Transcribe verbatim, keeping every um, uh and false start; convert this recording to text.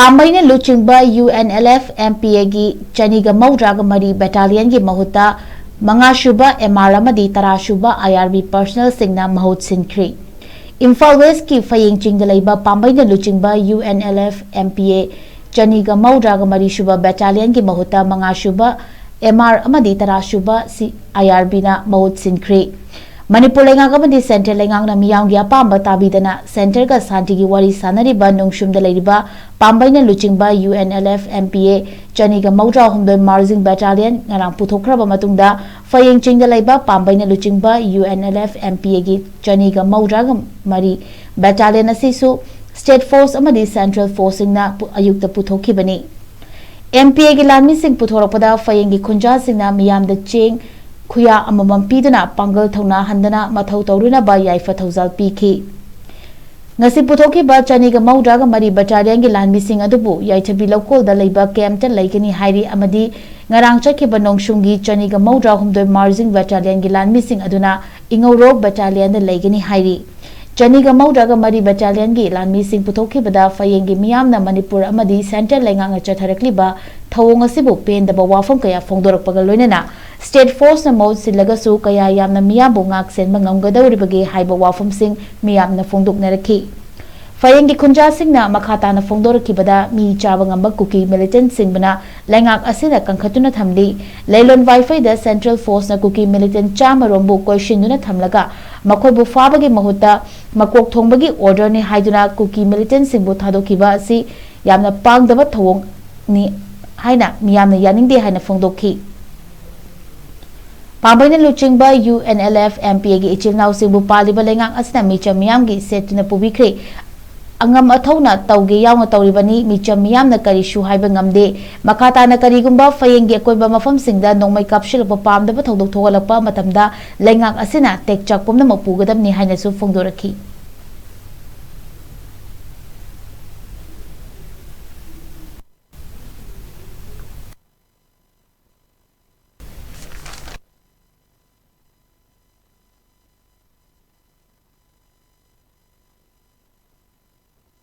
ꯄꯥꯝꯕꯩꯅ ꯂꯨꯆꯤꯡꯕ UNLF MPAꯒꯤ ꯆꯅꯤꯒ ꯃꯧꯗ꯭ꯔꯥꯒ ꯃꯔꯤ battalionꯒꯤ ꯃꯍꯨꯠꯇ ꯃꯉꯥꯁꯨꯕ MR ꯑꯃꯗꯤ ꯇꯔꯥꯁꯨꯕ IRB personnelꯁꯤꯡꯅ ꯃꯍꯨꯠ ꯁꯤꯟꯈ꯭ꯔꯤ꯫ ꯏꯝꯐꯥꯜ Westꯀꯤ ꯐꯌꯦꯡ ꯆꯤꯡꯗ ꯂꯩꯕ ꯄꯥꯝꯕꯩꯅ ꯂꯨꯆꯤꯡꯕ UNLF MPA ꯆꯅꯤꯒ ꯃꯧꯗ꯭ꯔꯥꯒ ꯃꯔꯤꯁꯨꯕ battalionꯒꯤ ꯃꯍꯨꯠꯇ ꯃꯉꯥꯁꯨꯕ MR ꯑꯃꯗꯤ ꯇꯔꯥꯁꯨꯕ IRBꯅ ꯃꯍꯨꯠ ꯁꯤꯟꯈ꯭ꯔꯤ꯫ ꯃꯅꯤꯄꯨꯔ ꯂꯩꯉꯥꯛ ꯑꯃꯗꯤ central ꯂꯩꯉꯥꯛꯅ ꯃꯤꯌꯥꯝꯒꯤ ꯑꯄꯥꯝꯕ ꯇꯥꯕꯤꯗꯅ centreꯒ ꯁꯥꯟꯇꯤꯒꯤ ꯋꯥꯔꯤ ꯁꯥꯟꯅꯔꯤꯕ ꯅꯣꯡꯁꯨꯝꯗ ꯂꯩꯔꯤꯕ ꯄꯥꯝꯕꯩꯅ ꯂꯨꯆꯤꯡꯕ UNLF MPA ꯆꯅꯤꯒ ꯃꯧꯗ꯭ꯔꯥ ꯍꯨꯝꯗꯣꯏ marching battalion ꯉꯔꯥꯡ ꯄꯨꯊꯣꯛꯈ꯭ꯔꯕ ꯃꯇꯨꯡꯗ, ꯐꯌꯦꯡ ꯆꯤꯡꯗ ꯂꯩꯕ ꯄꯥꯝꯕꯩꯅ ꯂꯨꯆꯤꯡꯕ UNLF MPAꯒꯤ ꯆꯅꯤꯒ ꯃꯧꯗ꯭ꯔꯥꯒ ꯃꯔꯤ battalion ꯑꯁꯤꯁꯨ state force ꯑꯃꯗꯤ central forceꯁꯤꯡꯅ ꯄꯨ-, ꯑꯌꯨꯛꯇ ꯄꯨꯊꯣꯛꯈꯤꯕꯅꯤ꯫ MPAꯒꯤ ꯂꯥꯟꯃꯤꯁꯤꯡ ꯄꯨꯊꯣꯔꯛꯄꯗ ꯐꯌꯦꯡꯒꯤ ꯈꯨꯟꯖꯥꯁꯤꯡꯅ ꯃꯤꯌꯥꯝꯗ ꯆꯦꯡ ꯈꯨꯌꯥ ꯑꯃꯃꯝ ꯄꯤꯗꯨꯅ ꯄꯥꯡꯒꯜ ꯊꯧꯅꯥ ꯍꯟꯗꯅ ꯃꯊꯧ ꯇꯧꯔꯨꯅꯕ ꯌꯥꯏꯐ ꯊꯧꯖꯥꯜ ꯄꯤꯈꯤ꯫ ꯉꯁꯤ ꯄꯨꯊꯣꯛꯈꯤꯕ ꯆꯅꯤꯒ ꯃꯧꯗ꯭ꯔꯥꯒ ꯃꯔꯤ battalionꯒꯤ ꯂꯥꯟꯃꯤꯁꯤꯡ ꯑꯗꯨꯕꯨ ꯌꯥꯏꯊꯕꯤ ꯂꯧꯀꯣꯜꯗ ꯂꯩꯕ campꯇ ꯂꯩꯒꯅꯤ ꯍꯥꯏꯔꯤ ꯑꯃꯗꯤ ꯉꯔꯥꯡ ꯆꯠꯈꯤꯕ ꯅꯣꯡꯁꯨꯝꯒꯤ ꯆꯅꯤꯒ ꯃꯧꯗ꯭ꯔꯥ ꯍꯨꯝꯗꯣꯏ marching battalionꯒꯤ ꯂꯥꯟꯃꯤꯁꯤꯡ ꯑꯗꯨꯅ ꯏꯉꯧꯔꯣꯛ battalionꯗ ꯂꯩꯒꯅꯤ ꯍꯥꯏꯔꯤ꯫ ꯆꯅꯤꯒ ꯃꯧꯗ꯭ꯔꯥꯒ ꯃꯔꯤ battalionꯒꯤ ꯂꯥꯟꯃꯤꯁꯤꯡ ꯄꯨꯊꯣꯛꯈꯤꯕꯗ ꯐꯌꯦꯡꯒꯤ ꯃꯤꯌꯥꯝꯅ ꯃꯅꯤꯄꯨꯔ ꯑꯃꯗꯤ central ꯂꯩꯉꯥꯛꯅ ꯆꯠꯊꯔꯛꯂꯤꯕ ꯊꯧꯑꯣꯡ ꯑꯁꯤꯕꯨ ꯄꯦꯟꯗꯕ ꯋꯥꯐꯝ ꯀꯌꯥ ꯐꯣꯡꯗꯣꯔꯛꯄꯒ ꯂꯣꯏꯅꯅ state forceꯅ ꯃꯍꯨꯠ ꯁꯤꯜꯂꯒꯁꯨ ꯀꯌꯥ ꯌꯥꯝꯅ ꯃꯤꯌꯥꯝꯕꯨ ꯉꯥꯛ ꯁꯦꯟꯕ ꯉꯝꯒꯗꯧꯔꯤꯕꯒꯦ ꯍꯥꯏꯕ ꯋꯥꯐꯝꯁꯤꯡ ꯃꯤꯌꯥꯝꯅ ꯐꯣꯡꯗꯣꯛꯅꯔꯛꯈꯤ꯫ ꯐꯌꯦꯡꯒꯤ ꯈꯨꯟꯖꯥꯁꯤꯡꯅ ꯃꯈꯥ ꯇꯥꯅ ꯐꯣꯡꯗꯣꯔꯛꯈꯤꯕꯗ, ꯃꯤ ꯆꯥꯕ ꯉꯝꯕ ꯀꯨꯀꯤ militantꯁꯤꯡꯕꯨꯅ ꯂꯩꯉꯥꯛ ꯑꯁꯤꯅ ꯀꯟꯈꯠꯇꯨꯅ ꯊꯝꯂꯤ꯫ ꯂꯩꯂꯣꯟ ꯋꯥꯏꯐꯩꯗ central forceꯅ ꯀꯨꯀꯤ militant ꯆꯥꯝꯃ ꯔꯣꯝꯕꯨ ꯀꯣꯏꯁꯤꯟꯗꯨꯅ ꯊꯝꯂꯒ ꯃꯈꯣꯏꯕꯨ ꯐꯥꯕꯒꯤ ꯃꯍꯨꯠꯇ ꯃꯀꯣꯛ ꯊꯣꯡꯕꯒꯤ orderꯅꯤ ꯍꯥꯏꯗꯨꯅ ꯀꯨꯀꯤ militantꯁꯤꯡꯕꯨ ꯊꯥꯗꯣꯛꯈꯤꯕ ꯑꯁꯤ ꯌꯥꯝꯅ ꯄꯥꯡꯗꯕ ꯊꯧꯑꯣꯡꯅꯤ ꯍꯥꯏꯅ ꯃꯤꯌꯥꯝꯅ ꯌꯥꯅꯤꯡꯗꯦ ꯍꯥꯏꯅ ꯐꯣꯡꯗꯣꯛꯈꯤ꯫ ꯄꯥꯝꯕꯩꯅ ꯂꯨꯆꯤꯡꯕ UNLF MPAꯒꯤ ꯏꯆꯤꯜ ꯏꯅꯥꯎꯁꯤꯡꯕꯨ ꯄꯥꯜꯂꯤꯕ ꯂꯩꯉꯥꯛ ꯑꯁꯤꯅ ꯃꯤꯆꯝ ꯃꯤꯌꯥꯝꯒꯤ ꯁꯦꯠꯇꯨꯅ ꯄꯨꯕꯤꯈ꯭ꯔꯦ꯫ ꯑꯉꯝ ꯑꯊꯧꯅ ꯇꯧꯒꯦ ꯌꯥꯎꯅ ꯇꯧꯔꯤꯕꯅꯤ, ꯃꯤꯆꯝ ꯃꯤꯌꯥꯝꯅ ꯀꯔꯤꯁꯨ ꯍꯥꯏꯕ ꯉꯝꯗꯦ꯫ ꯃꯈꯥ ꯇꯥꯅ ꯀꯔꯤꯒꯨꯝꯕ ꯐꯌꯦꯡꯒꯤ ꯑꯀꯣꯏꯕ ꯃꯐꯝꯁꯤꯡꯗ ꯅꯣꯡꯃꯩ ꯀꯥꯞꯁꯤꯜꯂꯛꯄ ꯄꯥꯝꯗꯕ ꯊꯧꯗꯣꯛ ꯊꯣꯛꯍꯜꯂꯛꯄ ꯃꯇꯝꯗ ꯂꯩꯉꯥꯛ ꯑꯁꯤꯅ ꯇꯦꯛꯆꯥꯛ ꯄꯨꯝꯅꯃꯛ ꯄꯨꯒꯗꯕꯅꯤ ꯍꯥꯏꯅꯁꯨ ꯐꯣꯡꯗꯣꯔꯛꯈꯤ꯫